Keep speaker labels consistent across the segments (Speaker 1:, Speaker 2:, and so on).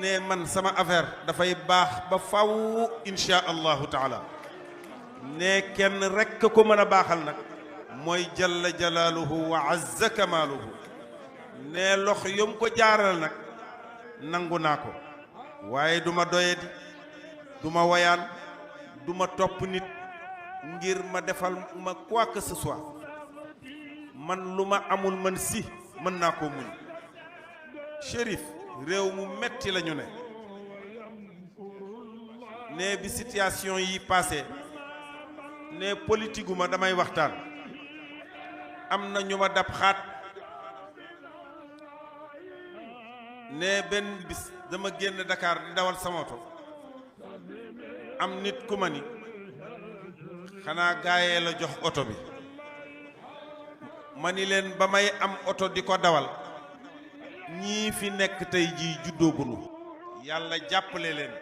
Speaker 1: ne man sama affaire dafay baax ba faw insha allahu taala ne kenn rekk ko mën a baaxal nag mooy jalla jalaaluhu wa azza kamaaluhu ne lox yom ko jaaral nag nangu naa ko waaye duma doyadi duma wayaan duma topp nit ngir ma defal ma quoi que ce soit man lu ma amul man si mën naa koo muñ Chérif réew mu metti lañu ne bi situation yi passé ne politique ma damay waxtaan am na ñu ma dab xaat ne benn bis dama génn Dakar di dawal sama oto am nit ku ma ni xanaa gaayee la jox oto bi ma ni leen ba may am oto di ko dawal ñii fi nekk tey jii juddoogunu yàlla jàppale leen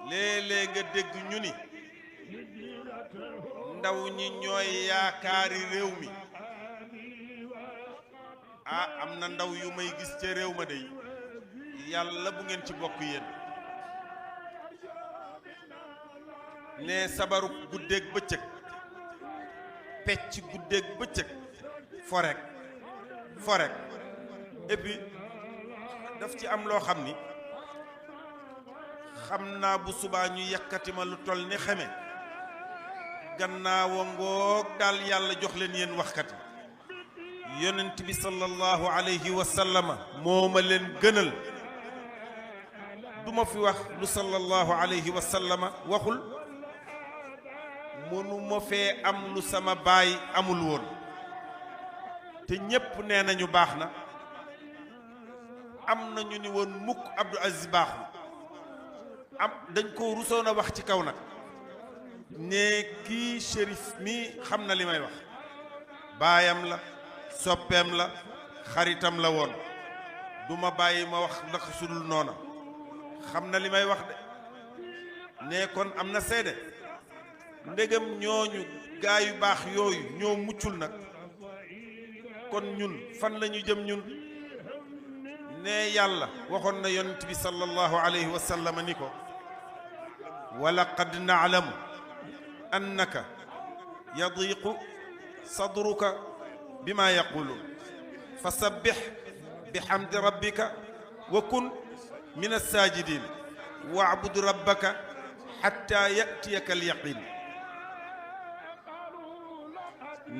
Speaker 1: léeg-léeg nga dégg ñu ni ndaw ñi ñooy yaakaari réew mi ah am na ndaw yu may gis ca réew ma dey yàlla bu ngeen ci bokk yéen ne sabaru guddeeg bëccëg pecc guddeeg bëccëg forek et puis daf ci am loo xam ni xam naa bu subaa ñu yàkkati ma lu toll ni xeme gannaawa ngoog daal yàlla jox leen yéen waxkat yi yonent bi sallallahu alayhi wa sallama moo ma leen gënal duma fi wax lu sallallahu alayhi wa sallama waxul mënu ma fee am lu sama baay amul woon te ñépp nee nañu baax na am nañu ni woon mukk Abdou Aziz baaxul am dañ ko rusoon a wax ci kaw nag ne kii Chérif mi xam na li may wax baayam la soppeem la xaritam la woon duma bàyyi ma wax naka sudul noona xam na li may wax de ne kon am na seede ndegam ñooñu gaa yu baax yooyu ñoo muccul nag kon ñun fan lañu jëm ñun ne yàlla waxoon na yonent bi sallallahu alayhi wa sallam ni ko wa laqad na'lamu annaka yadiqu sadruka bima yaqulun fasabbih bihamdi rabbika wa kun min as-sajidin wa'bud rabbaka hatta ya'tiyaka al-yaqin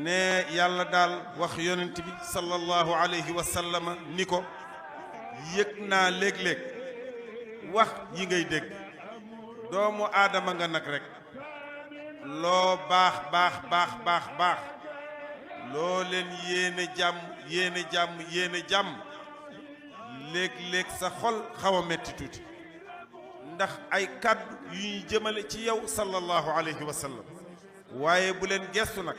Speaker 1: ne yàlla daal wax yonent bi sallallahu alayhi wa sallam ni ko yëg naa léeg-léeg wax yi ngay dégg doomu aadama nga nag rek loo baax baax baax baax baax loo leen yéene jàmm léeg-léeg sa xol xaw a metti tuuti ndax ay kàddu yu ñuy jëmale ci yow sallallahu alayhi wa sallam waaye bu leen gestu nag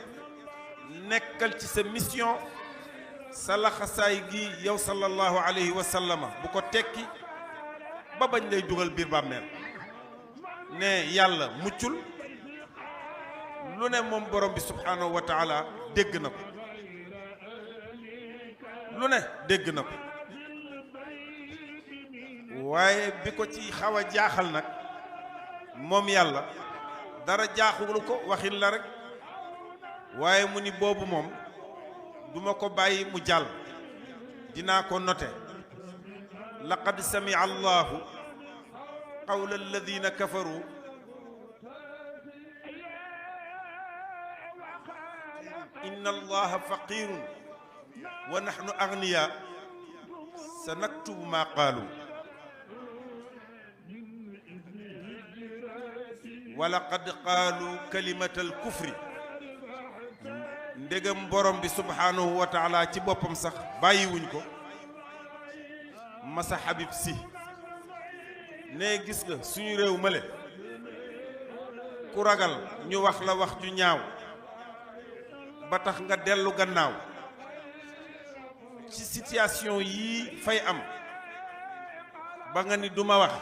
Speaker 1: nekkal ci sa mission sa laxasaay gi yow sallallahu alayhi wa sallama bu ko tekki ba bañ lay dugal biir bàmmeel ne yàlla muccul lu ne moom borom bi subhaanahu wa taala dégg na ko lu ne dégg na ko waaye bi ko ci xaw a jaaxal nag moom yàlla dara jaaxul ko waxin la rek waaye mu ni boobu moom duma ko bàyyi mu jàll dinaa ko noté laqad sami'a allahu qawla alladhina kafaru inna allaha faqirun wa nahnu aghniya sanaktubu ma qaalu wa laqad qaalu kalimatal kufri ndegam borom bi subhaanahu wa taala ci boppam sax bàyyiwuñ ko masa Habib Sy ne gis nga suñu réew male ku ragal ñu wax la wax ju ñaaw ba tax nga dellu gannaaw ci situation yii fay am ba nga ni duma wax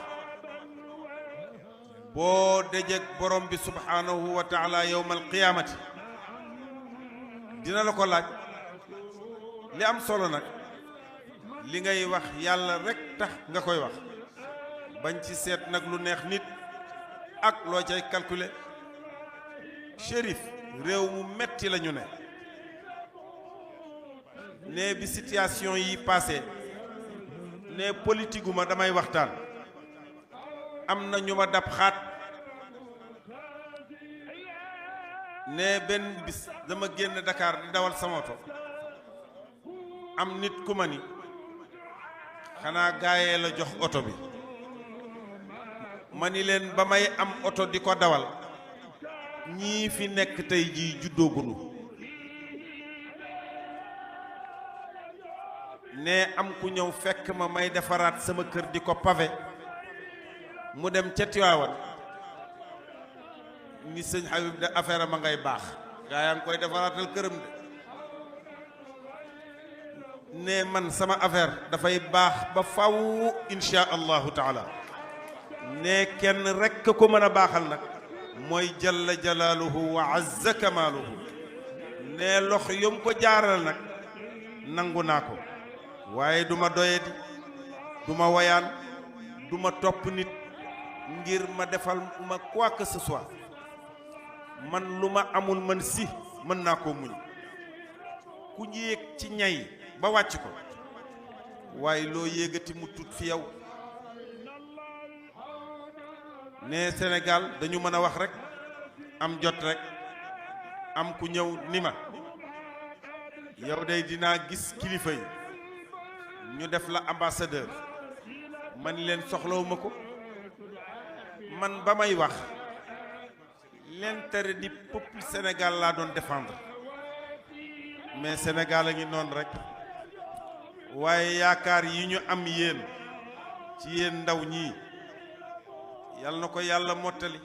Speaker 1: boo dajek borom bi subhaanahu wa taala yawmal qiyaamati dina la ko laaj li am solo nag li ngay wax yàlla rekk tax nga koy wax bañ ci seet nag lu neex nit ak loo cay calculer. Chérif réew mu metti lañu ne bi situation yi passé ne politique ma damay waxtaan am na ñu ma dab xaat ne benn bis dama génn Dakar di dawal sama oto am nit ku ma ni xanaa gaayee la jox oto bi ma ni leen ba may am oto di ko dawal ñii fi nekk tey jii juddoogunu ne am ku ñëw fekk ma may defaraat sama kër di ko pavé mu dem ca Tiwaawan ni sëñ Habib de affaire ma ngay baax gaa yaa ngi koy defaraatal këram de ne man sama affaire dafay baax ba faw insha allahu taala ne kenn rekk ko mën a baaxal nag mooy jalla jalaaluhu wa azza kamaaluhu ne lox yom ko jaaral nag nangu naa ko waaye duma doyadi duma wayaan duma topp nit ngir ma defal ma quoi que ce soit man lu ma amul man si mën naa koo muñ ku yéeg ci ñay ba wàcc ko waaye loo yéegati mu tut fi yow ne Sénégal dañu mën a wax rek am jot rek am ku ñëw ni ma yow day dinaa gis kilifa yi ñu def la ambassadeur man leen soxlawuma ko man ba may wax l'intérêt du peuple Sénégal laa doon défendre mais Sénégal a ngi noonu rek waaye yaakaar yi ñu am yéen ci yéen ndaw ñii yàlla na ko yàlla mottali